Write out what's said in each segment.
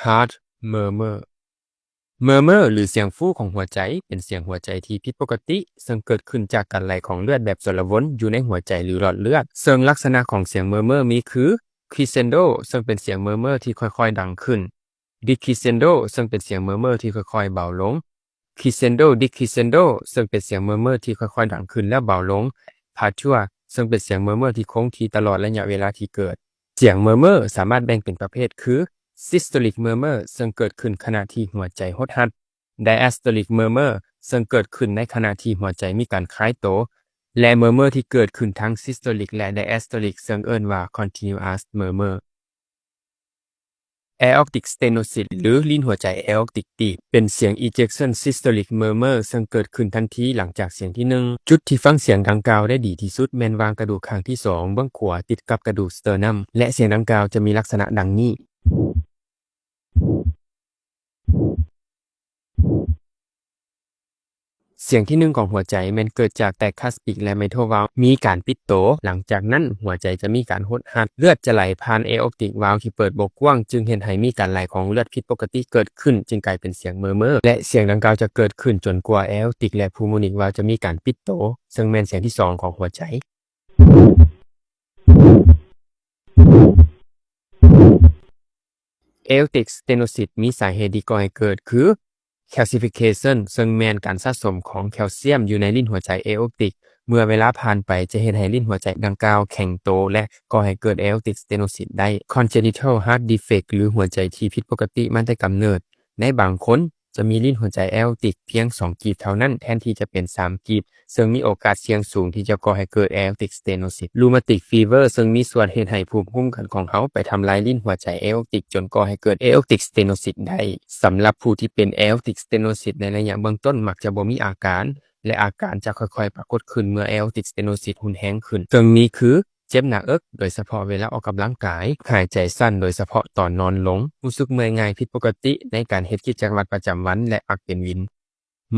heart murmur murmur ຫຼື ສຽງຟູຂອງຫົວໃຈ ເປັນສຽງຫົວໃຈທີ່ຜິດປົກກະຕິ ເຊິ່ງເກີດຂຶ້ນຈາກການໄຫຼຂອງເລືອດແບບຊົນລະວົນຢູ່ໃນຫົວໃຈ ຫຼື ຫຼອດເລືອດ, ເຊິ່ງລັກສະນະຂອງສຽງ murmur ມີຄື crescendo ເຊິ່ງເປັນສຽງ murmur ທີ່ຄ່ອຍໆດັງຂຶ້ນ, decrescendo ເຊິ່ງເປັນສຽງ murmur ທີ່ຄ່ອຍໆເບົາລົງ, crescendo decrescendo ເຊິ່ງເປັນສຽງ murmur ທີ່ຄ່ອຍໆດັງຂຶ້ນແລ້ວເບົາລົງ, patois ເຊິ່ງເປັນສຽງ murmur ທີ່ຄົງທີ່ຕະຫຼອດໄລຍະເວລາທີ່ເກີດ. ສຽງ murmur ສາມາດແບ່ງເປັນປະເພດຄື systolic murmur ເຊິ່ງເກີດຂຶ້ນຂະນະທີ່ຫົວໃຈຫົດຫັດ, diastolic murmur ເຊິ່ງເກີດຂຶ້ນໃນຂະນະທີ່ຫົວໃຈມີການຄາຍໂຕ ແລະ murmur ທີ່ເກີດຂຶ້ນທັງ systolic ແລະ diastolic ເຊິ່ງເອີ້ນວ່າ continuous murmur. aortic stenosis ຫຼື ລີ້ນຫົວໃຈ aortic ຕີບ ເປັນສຽງ ejection systolic murmur ເຊິ່ງເກີດຂຶ້ນທັນທີຫຼັງຈາກສຽງທີໜຶ່ງ. ຈຸດທີ່ຟັງສຽງດັ່ງກ່າວໄດ້ດີທີ່ສຸດແມ່ນຫວ່າງກະດູກຂ້າງທີສອງເບື້ອງຂວາ ຕິດກັບກະດູກ sternum ແລະ ສຽງດັ່ງກ່າວຈະມີລັກສະນະດັ່ງນີ້. ສຽງທີໜຶ່ງຂອງຫົວໃຈແມ່ນເກີດຈາກ tricuspid ແລະ mitral valve ມີການປິດໂຕ. ຫຼັງຈາກນັ້ນ ຫົວໃຈຈະມີການຫົດຫັດ, ເລືອດຈະໄຫຼຜ່ານ aortic valve ທີ່ເປີດບໍ່ກວ້າງ, ຈຶ່ງເຮັດໃຫ້ມີການໄຫຼຂອງເລືອດຜິດປົກກະຕິເກີດຂຶ້ນ, ຈຶ່ງກາຍເປັນສຽງ murmur ແລະ ສຽງດັ່ງກ່າວຈະເກີດຂຶ້ນຈົນກວ່າ aortic ແລະ pulmonic valve ຈະມີການປິດໂຕ, ເຊິ່ງແມ່ນສຽງທີສອງຂອງຫົວໃຈ. aortic stenosis ມີສາເຫດທີ່ກໍ່ໃຫ້ເກີດຄື calcification ເຊິ່ງແມ່ນການສະສົມຂອງແຄວຊຽມຢູ່ໃນລີ້ນຫົວໃຈ aortic ເມື່ອເວລາຜ່ານໄປຈະເຮັດໃຫ້ລີ້ນຫົວໃຈດັ່ງກ່າວແຂງໂຕ ແລະ ກໍ່ໃຫ້ເກີດ aortic stenosis ໄດ້. congenital heart defect ຫຼື ຫົວໃຈທີ່ຜິດປົກກະຕິມາແຕ່ກຳເນີດ. ໃນບາງຄົນຈະມີລີ້ນຫົວໃຈ aortic ພຽງສອງກີບເທົ່ານັ້ນ ແທນທີ່ຈະເປັນສາມກີບ, ເຊິ່ງມີໂອກາດສ່ຽງສູງທີ່ຈະກໍ່ໃຫ້ເກີດ aortic stenosis. rheumatic fever ເຊິ່ງມີສ່ວນເຮັດໃຫ້ພູມຄຸ້ມກັນຂອງເຮົາໄປທຳລາຍລີ້ນຫົວໃຈ aortic ຈົນກໍ່ໃຫ້ເກີດ aortic stenosis ໄດ້. ສຳລັບຜູ້ທີ່ເປັນ aortic stenosis ໃນໄລຍະເບື້ອງຕົ້ນມັກຈະບໍ່ມີອາການ ແລະ ອາການຈະຄ່ອຍໆປາກົດຂຶ້ນເມື່ອ aortic stenosis ຮຸນແຮງຂຶ້ນ, ເຊິ່ງມີຄື ເຈັບໜ້າເອິກ, ໂດຍສະເພາະເວລາອອກກຳລັງກາຍ, ຫາຍໃຈສັ້ນ, ໂດຍສະເພາະຕອນນອນລົງ, ຮູ້ສຶກເມື່ອຍງ່າຍຜິດປົກກະຕິໃນການເຮັດກິດຈະວັດປະຈຳວັນ ແລະ ມັກເປັນວິນ.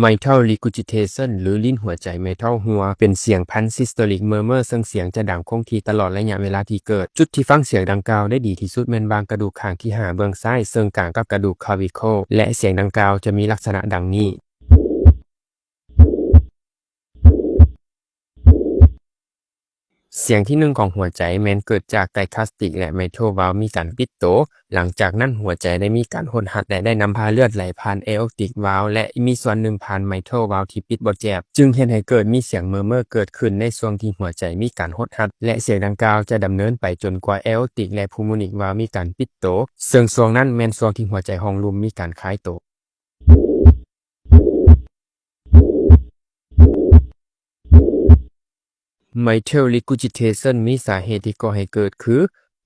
mitral regurgitation ຫຼື ລີ້ນຫົວໃຈ mitral ຮົ່ວ ເປັນສຽງພັນ systolic murmur ເຊິ່ງສຽງຈະດັງຄົງທີ່ຕະຫຼອດໄລຍະເວລາທີ່ເກີດ. ຈຸດທີ່ຟັງສຽງດັ່ງກ່າວໄດ້ດີທີ່ສຸດແມ່ນຫວ່າງກະດູກຂ້າງທີຫ້າເບື້ອງຊ້າຍ ເຊິ່ງກາງກັບກະດູກ clavicle ແລະ ສຽງດັ່ງກ່າວຈະມີລັກສະນະດັ່ງນີ້. ສຽງທີໜຶ່ງຂອງຫົວໃຈແມ່ນເກີດຈາກ tricuspid ແລະ mitral valve ມີການປິດໂຕ. ຫຼັງຈາກນັ້ນ ຫົວໃຈໄດ້ມີການຫົດຫັດ ແລະ ໄດ້ນຳພາເລືອດໄຫຼຜ່ານ aortic valve ແລະ ມີສ່ວນໜຶ່ງຜ່ານ mitral valve ທີ່ປິດບໍ່ແຈບ, ຈຶ່ງເຮັດໃຫ້ເກີດມີສຽງ murmur ເກີດຂຶ້ນໃນຊ່ວງທີ່ຫົວໃຈມີການຫົດຫັດ ແລະ ສຽງດັ່ງກ່າວຈະດຳເນີນໄປຈົນກວ່າ aortic ແລະ pulmonic valve ມີການປິດໂຕ, ເຊິ່ງຊ່ວງນັ້ນແມ່ນຊ່ວງທີ່ຫົວໃຈຮ່ອງລຸ່ມມີການຄາຍໂຕ. mitral regurgitation ມີສາເຫດທີ່ກໍ່ໃຫ້ເກີດຄື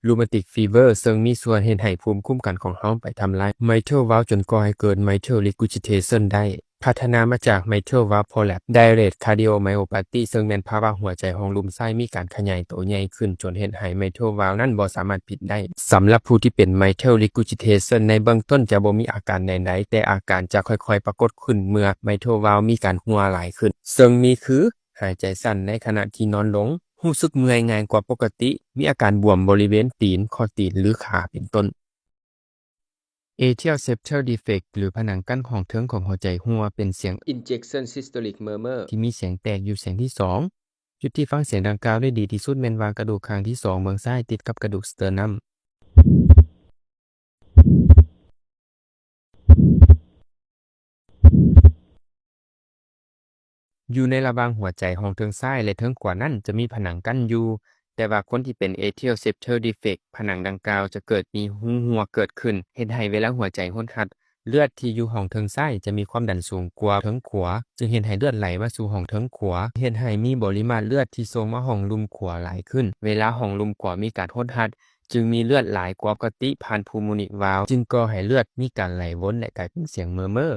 rheumatic fever ເຊິ່ງມີສ່ວນເຮັດໃຫ້ພູມຄຸ້ມກັນຂອງເຮົາໄປທຳລາຍ mitral valve ຈົນກໍ່ໃຫ້ເກີດ mitral regurgitation ໄດ້. ພັດທະນາມາຈາກ mitral valve prolapse, dilated cardiomyopathy ເຊິ່ງແມ່ນພາວະຫົວໃຈຮ່ອງລຸ່ມຊ້າຍມີການຂະຫຍາຍໂຕໃຫຍ່ຂຶ້ນ ຈົນເຮັດໃຫ້ mitral valve ນັ້ນບໍ່ສາມາດປິດໄດ້. ສຳລັບຜູ້ທີ່ເປັນ mitral regurgitation ໃນເບື້ອງຕົ້ນຈະບໍ່ມີອາການໃດໆ, ແຕ່ອາການຈະຄ່ອຍໆປາກົດຂຶ້ນເມື່ອ mitral valve ມີການຮົ່ວຫຼາຍຂຶ້ນ, ເຊິ່ງມີຄື ຫາຍໃຈສັ້ນໃນຂະນະທີ່ນອນລົງ, ຮູ້ສຶກເມື່ອຍງ່າຍກວ່າປົກກະຕິ, ມີອາການບວມບໍລິເວນຕີນ, ຂໍ້ຕີນ ຫຼື ຂາ ເປັນຕົ້ນ. atrial septal defect ຫຼື ຜະໜັງກັ້ນຫ້ອງເທິງຂອງຫົວໃຈຮົ່ວ ເປັນສຽງ ejection systolic murmur ທີ່ມີສຽງແຕກຢູ່ສຽງທີສອງ. ຈຸດທີ່ຟັງສຽງດັ່ງກ່າວໄດ້ດີທີ່ສຸດແມ່ນຫວ່າງກະດູກຂ້າງທີສອງເບື້ອງຊ້າຍ ຕິດກັບກະດູກ sternum. ຢູ່ໃນລະຫວ່າງຫົວໃຈຫ້ອງເທິງຊ້າຍ ແລະ ເທິງຂວານັ້ນຈະມີຜະໜັງກັ້ນຢູ່, ແຕ່ວ່າຄົນທີ່ເປັນ atrial septal defect ຜະໜັງດັ່ງກ່າວຈະເກີດມີຮູຮົ່ວເກີດຂຶ້ນ, ເຮັດໃຫ້ເວລາຫົວໃຈຫົດຫັດ, ເລືອດທີ່ຢູ່ຫ້ອງເທິງຊ້າຍຈະມີຄວາມດັນສູງກວ່າເທິງຂວາ, ຈຶ່ງເຮັດໃຫ້ເລືອດໄຫຼມາສູ່ຫ້ອງເທິງຂວາ, ເຮັດໃຫ້ມີບໍລິມາດເລືອດທີ່ສົ່ງມາຫ້ອງລຸ່ມຂວາຫຼາຍຂຶ້ນ. ເວລາຫ້ອງລຸ່ມຂວາມີການຫົດຫັດ, ຈຶ່ງມີເລືອດຫຼາຍກວ່າປົກກະຕິຜ່ານ pulmonic valve, ຈຶ່ງກໍ່ໃຫ້ເລືອດມີການໄຫຼວົນ ແລະ ກາຍເປັນສຽງ murmur.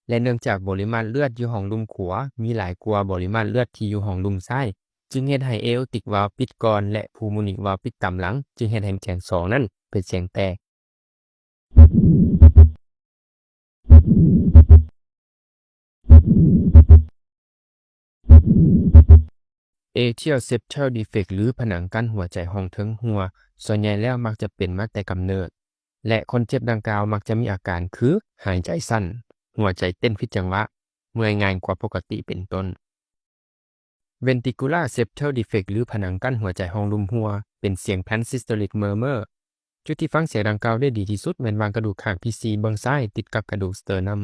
ແລະ ເນື່ອງຈາກບໍລິມາດເລືອດຢູ່ຫ້ອງລຸ່ມຂວາມີຫຼາຍກວ່າບໍລິມາດເລືອດທີ່ຢູ່ຫ້ອງລຸ່ມຊ້າຍ, ຈຶ່ງເຮັດໃຫ້ aortic valve ປິດກ່ອນ ແລະ pulmonic valve ປິດຕາມຫຼັງ, ຈຶ່ງເຮັດໃຫ້ສຽງສອງນັ້ນເປັນສຽງແຕກ. atrial septal defect ຫຼື ຜະໜັງກັ້ນຫົວໃຈຫ້ອງເທິງຮົ່ວ ສ່ວນໃຫຍ່ແລ້ວມັກຈະເປັນມາແຕ່ກຳເນີດ. ແລະ ຄົນເຈັບດັ່ງກ່າວມັກຈະມີອາການຄື ຫາຍໃຈສັ້ນ, ຫົວໃຈເຕັ້ນຜິດຈັງຫວະ, ເມື່ອຍງ່າຍກວ່າປົກກະຕິ ເປັນຕົ້ນ. Ventricular septal defect ຫຼື ຜະໜັງກັ້ນຫົວໃຈຮ່ອງລຸ່ມຮົ່ວ ເປັນສຽງ pan systolic murmur. ຈຸດທີ່ຟັງສຽງດັ່ງກ່າວໄດ້ດີທີ່ສຸດແມ່ນວ່າງກະດູກຂ້າງທີສີ່ເບື້ອງຊ້າຍ ຕິດກັບກະດູກ sternum.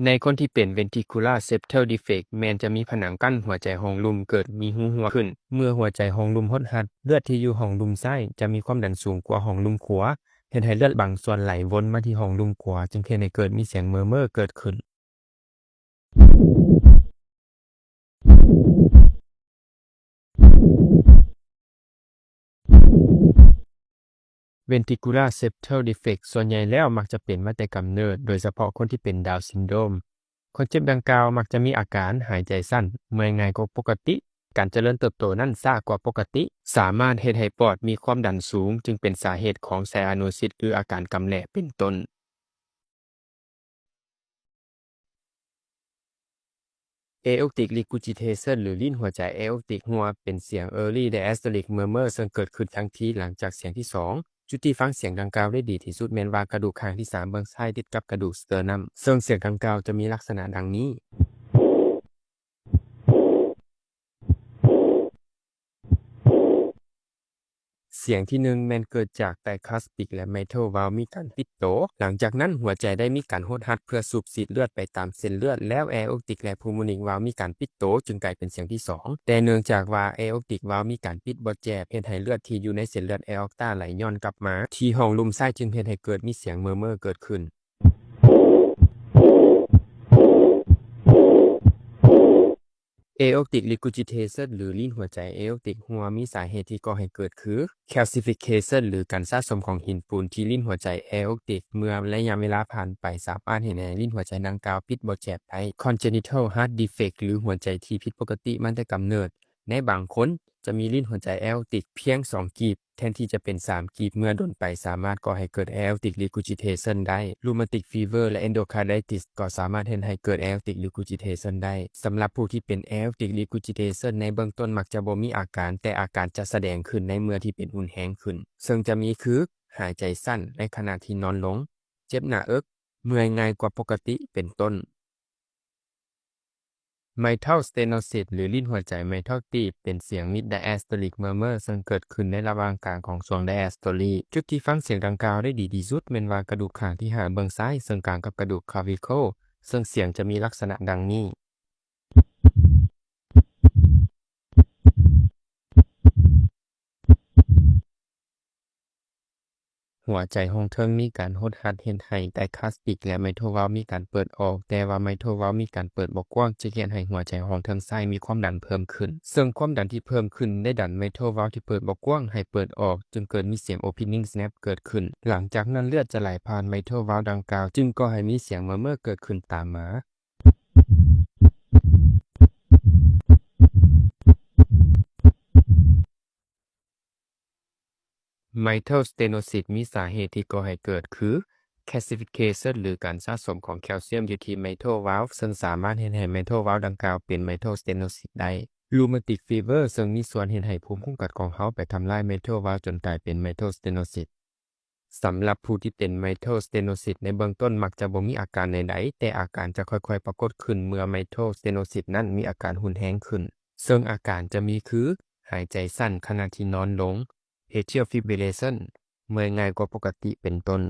ໃນຄົນທີ່ເປັນ ventricular septal defect ແມ່ນຈະມີຜະໜັງກັ້ນຫົວໃຈຮ່ອງລຸ່ມເກີດມີຮູຮົ່ວຂຶ້ນ. ເມື່ອຫົວໃຈຮ່ອງລຸ່ມຫົດຮັດ, ເລືອດທີ່ຢູ່ຮ່ອງລຸ່ມຊ້າຍຈະມີຄວາມດັນສູງກວ່າຮ່ອງລຸ່ມຂວາ, ເຮັດໃຫ້ເລືອດບາງສ່ວນໄຫຼວົນມາທີ່ຮ່ອງລຸ່ມຂວາ, ຈຶ່ງເຮັດໃຫ້ເກີດມີສຽງ murmur ເກີດຂຶ້ນ. Ventricular septal defect ສ່ວນໃຫຍ່ແລ້ວມັກຈະເປັນມາແຕ່ກຳເນີດ, ໂດຍສະເພາະຄົນທີ່ເປັນ Down syndrome. ຄົນເຈັບດັ່ງກ່າວມັກຈະມີອາການຫາຍໃຈສັ້ນ, ເມື່ອຍງ່າຍກວ່າປົກກະຕິ, ການຈະເລີນເຕີບໂຕນັ້ນຊ້າກວ່າປົກກະຕິ, ສາມາດເຮັດໃຫ້ປອດມີຄວາມດັນສູງ, ຈຶ່ງເປັນສາເຫດຂອງ cyanosis ຫຼື ອາການກຳແລະ ເປັນຕົ້ນ. Aortic regurgitation ຫຼື ລີ້ນຫົວໃຈ aortic ຮົ່ວ ເປັນສຽງ early diastolic murmur ເຊິ່ງເກີດຂຶ້ນທັນທີຫຼັງຈາກສຽງທີສອງ. ຈຸດທີ່ຟັງສຽງດັ່ງກ່າວໄດ້ດີທີ່ສຸດແມ່ນວ່າງກະດູກຂ້າງທີສາມເບື້ອງຊ້າຍ ຕິດກັບກະດູກ sternum ເຊິ່ງສຽງດັ່ງກ່າວຈະມີລັກສະນະດັ່ງນີ້. ສຽງທີໜຶ່ງແມ່ນເກີດຈາກ tricuspid ແລະ mitral valve ມີການປິດໂຕ. ຫຼັງຈາກນັ້ນຫົວໃຈໄດ້ມີການຫົດຮັດເພື່ອສູບສີດເລືອດໄປຕາມເສັ້ນເລືອດ, ແລ້ວ aortic ແລະ pulmonic valve ມີການປິດໂຕ, ຈຶ່ງກາຍເປັນສຽງທີສອງ. ແຕ່ເນື່ອງຈາກວ່າ aortic valve ມີການປິດບໍ່ແຈບ, ເຮັດໃຫ້ເລືອດທີ່ຢູ່ໃນເສັ້ນເລືອດ aorta ໄຫຼຍ້ອນກັບມາທີ່ຮ່ອງລຸ່ມຊ້າຍ, ຈຶ່ງເຮັດໃຫ້ເກີດມີສຽງ murmur ເກີດຂຶ້ນ. Aortic regurgitation ຫຼື ລີ້ນຫົວໃຈ aortic ຮົ່ວ ມີສາເຫດທີ່ກໍ່ໃຫ້ເກີດຄື calcification ຫຼື ການສະສົມຂອງຫີນປູນທີ່ລີ້ນຫົວໃຈ aortic ເມື່ອໄລຍະເວລາຜ່ານໄປ ສາມາດເຮັດໃຫ້ລີ້ນຫົວໃຈດັ່ງກ່າວປິດບໍ່ແຈບໄດ້. Congenital heart defect ຫຼື ຫົວໃຈທີ່ຜິດປົກກະຕິມາແຕ່ກຳເນີດ. ໃນບາງຄົນຈະມີລີ້ນຫົວໃຈ aortic ພຽງສອງກີບ ແທນທີ່ຈະເປັນສາມກີບ, ເມື່ອດົນໄປສາມາດກໍ່ໃຫ້ເກີດ aortic regurgitation ໄດ້. Rheumatic fever ແລະ endocarditis ກໍສາມາດເຮັດໃຫ້ເກີດ aortic regurgitation ໄດ້. ສຳລັບຜູ້ທີ່ເປັນ aortic regurgitation ໃນເບື້ອງຕົ້ນມັກຈະບໍ່ມີອາການ, ແຕ່ອາການຈະສະແດງຂຶ້ນໃນເມື່ອທີ່ເປັນຮຸນແຮງຂຶ້ນ, ເຊິ່ງຈະມີຄື ຫາຍໃຈສັ້ນໃນຂະນະທີ່ນອນລົງ, ເຈັບໜ້າເອິກ, ເມື່ອຍງ່າຍກວ່າປົກກະຕິ ເປັນຕົ້ນ. Mitral stenosis ຫຼື ລີ້ນຫົວໃຈ mitral ຕີບ ເປັນສຽງ mid diastolic murmur ເຊິ່ງເກີດຂຶ້ນໃນລະຫວ່າງກາງຂອງຊ່ວງ diastole. ຈຸດທີ່ຟັງສຽງດັ່ງກ່າວໄດ້ດີທີ່ສຸດແມ່ນວ່າງກະດູກຂ້າງທີຫ້າເບື້ອງຊ້າຍ ເຊິ່ງກາງກັບກະດູກ clavicle, ເຊິ່ງສຽງຈະມີລັກສະນະດັ່ງນີ້. ຫົວໃຈຮ່ອງເທິງມີການຫົດຮັດ ເຮັດໃຫ້ tricuspid ແລະ mitral valve ມີການເປີດອອກ, ແຕ່ວ່າ mitral valve ມີການເປີດບໍ່ກວ້າງ, ຈຶ່ງເຮັດໃຫ້ຫົວໃຈຮ່ອງເທິງຊ້າຍມີຄວາມດັນເພີ່ມຂຶ້ນ, ເຊິ່ງຄວາມດັນທີ່ເພີ່ມຂຶ້ນໄດ້ດັນ mitral valve ທີ່ເປີດບໍ່ກວ້າງໃຫ້ເປີດອອກ, ຈຶ່ງເກີດມີສຽງ opening snap ເກີດຂຶ້ນ. ຫຼັງຈາກນັ້ນເລືອດຈະໄຫຼຜ່ານ mitral valve ດັ່ງກ່າວ, ຈຶ່ງກໍ່ໃຫ້ມີສຽງ murmur ເກີດຂຶ້ນຕາມມາ. Mitral stenosis ມີສາເຫດທີ່ກໍ່ໃຫ້ເກີດຄື calcification ຫຼື ການສະສົມຂອງແຄວຊຽມຢູ່ທີ່ mitral valve ເຊິ່ງສາມາດເຮັດໃຫ້ mitral valve ດັ່ງກ່າວເປັນ mitral stenosis ໄດ້. Rheumatic fever ເຊິ່ງມີສ່ວນເຮັດໃຫ້ພູມຄຸ້ມກັນຂອງເຮົາໄປທຳລາຍ mitral valve ຈົນກາຍເປັນ mitral stenosis. ສຳລັບຜູ້ທີ່ເປັນ mitral stenosis ໃນເບື້ອງຕົ້ນມັກຈະບໍ່ມີອາການໃດໆ, ແຕ່ອາການຈະຄ່ອຍໆປາກົດຂຶ້ນເມື່ອ mitral stenosis ນັ້ນມີອາການຮຸນແຮງຂຶ້ນ, ເຊິ່ງອາການຈະມີຄື ຫາຍໃຈສັ້ນຂະນະທີ່ນອນລົງ, atrial fibrillation, ເມື່ອຍງ່າຍກວ່າປົກກະຕິ ເປັນຕົ້ນ.